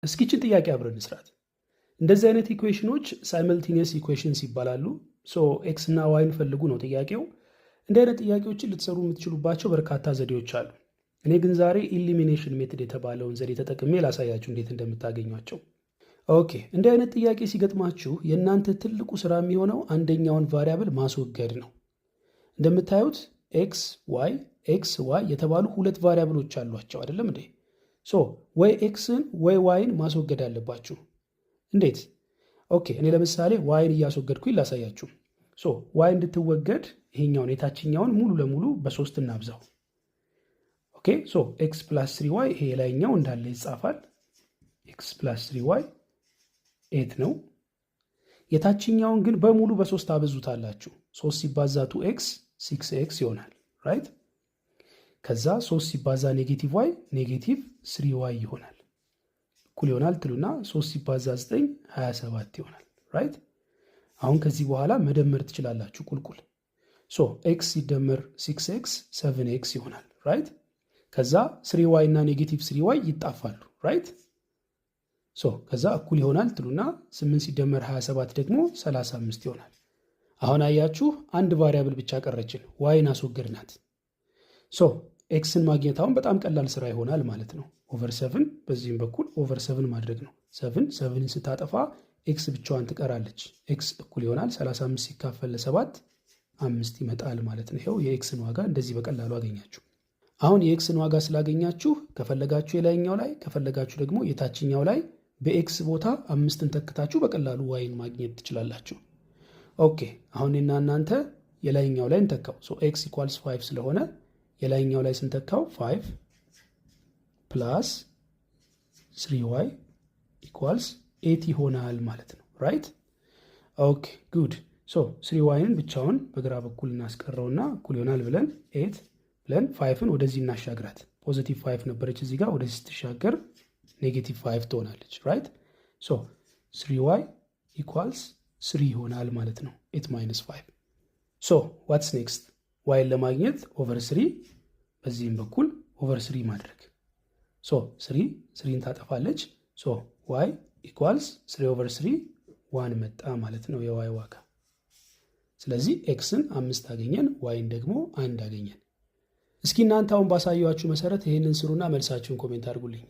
እስኪ ይችን ጥያቄ አብረን እንስራት። እንደዚህ አይነት equation ኖች simultaneous equations ይባላሉ። So x እና y ን ፈልጉ ነው ጥያቄው። እንዲህ አይነት ጥያቄዎችን ልትሰሩ የምትችሉባቸው በርካታ ዘዴዎች አሉ። እኔ ግን ዛሬ elimination method የተባለውን ዘዴ ተጠቅሜ ላሳያችሁ እንዴት እንደምታገኟቸው። Okay፣ እንዲህ አይነት ጥያቄ ሲገጥማችሁ የእናንተ ትልቁ ስራ የሚሆነው አንደኛውን variable ማስወገድ ነው። እንደምታዩት x y፣ x y የተባሉ ሁለት variable ኦች አሏቸው፣ አይደለም እንዴ? So ወይ x ን ወይ y ን ማስወገድ አለባችሁ። እንዴት? Okay፣ እኔ ለምሳሌ y ን እያስወገድኩኝ ላሳያችሁ። So y እንድትወገድ ይሄኛውን የታችኛውን ሙሉ ለሙሉ በሶስት እናብዛው። Okay፣ so x plus three y፣ ይሄ የላይኛው እንዳለ ይጻፋል። x plus three y 8 ነው። የታችኛውን ግን በሙሉ በሶስት አብዙታላችሁ። ሶስት ሲባዛ two x six x ይሆናል፣ right። ከዛ ሶስት ሲባዛ negative y negative three y ይሆናል። እኩል ይሆናል ትሉና ሶስት ሲባዛ 9 27 ይሆናል፣ right። አሁን ከዚህ በኋላ መደመር ትችላላችሁ ቁልቁል። So x ሲደመር six x seven x ይሆናል፣ right። ከዛ three y እና negative three y ይጣፋሉ፣ right። So ከዛ እኩል ይሆናል ትሉና 8 ሲደመር 27 ደግሞ 35 ይሆናል። አሁን አያችሁ፣ አንድ variable ብቻ ቀረችን፣ y ን አስወገድናት። So x ን ማግኘት አሁን በጣም ቀላል ስራ ይሆናል ማለት ነው። Over seven፣ በዚህም በኩል over seven ማድረግ ነው። Seven seven ን ስታጠፋ x ብቻዋን ትቀራለች። x እኩል ይሆናል 35 ሲካፈል ለሰባት 5 ይመጣል ማለት ነው። ይኸው የ x ን ዋጋ እንደዚህ በቀላሉ አገኛችሁ። አሁን የ x ን ዋጋ ስላገኛችሁ ከፈለጋችሁ የላይኛው ላይ፣ ከፈለጋችሁ ደግሞ የታችኛው ላይ በ x ቦታ 5ን ተክታችሁ በቀላሉ y ን ማግኘት ትችላላችሁ። Okay፣ አሁን እኔና እናንተ የላይኛው ላይ እንተካው። So x equals 5 ስለሆነ የላይኛው ላይ ስንተካው 5 plus three y equals 8 ይሆናል ማለት ነው። Right፣ okay፣ good። So three y ን ብቻውን በግራ በኩል እናስቀረውና እኩል ይሆናል ብለን 8 ብለን five ን ወደዚህ እናሻግራት። Positive five ነበረች እዚህ ጋር፣ ወደዚህ ስትሻገር negative five ትሆናለች። Right፣ so three y equals three ይሆናል ማለት ነው። 8 minus five። So what's next? Y ን ለማግኘት over three፣ በዚህም በኩል over three ማድረግ። So three three ን ታጠፋለች። So y equals three over three one መጣ ማለት ነው የ y ዋጋ። ስለዚህ x ን 5 አገኘን፣ y ን ደግሞ 1 አገኘን። እስኪ እናንተ አሁን ባሳየኋችሁ መሰረት ይህንን ስሩና መልሳችሁን comment አድርጉልኝ።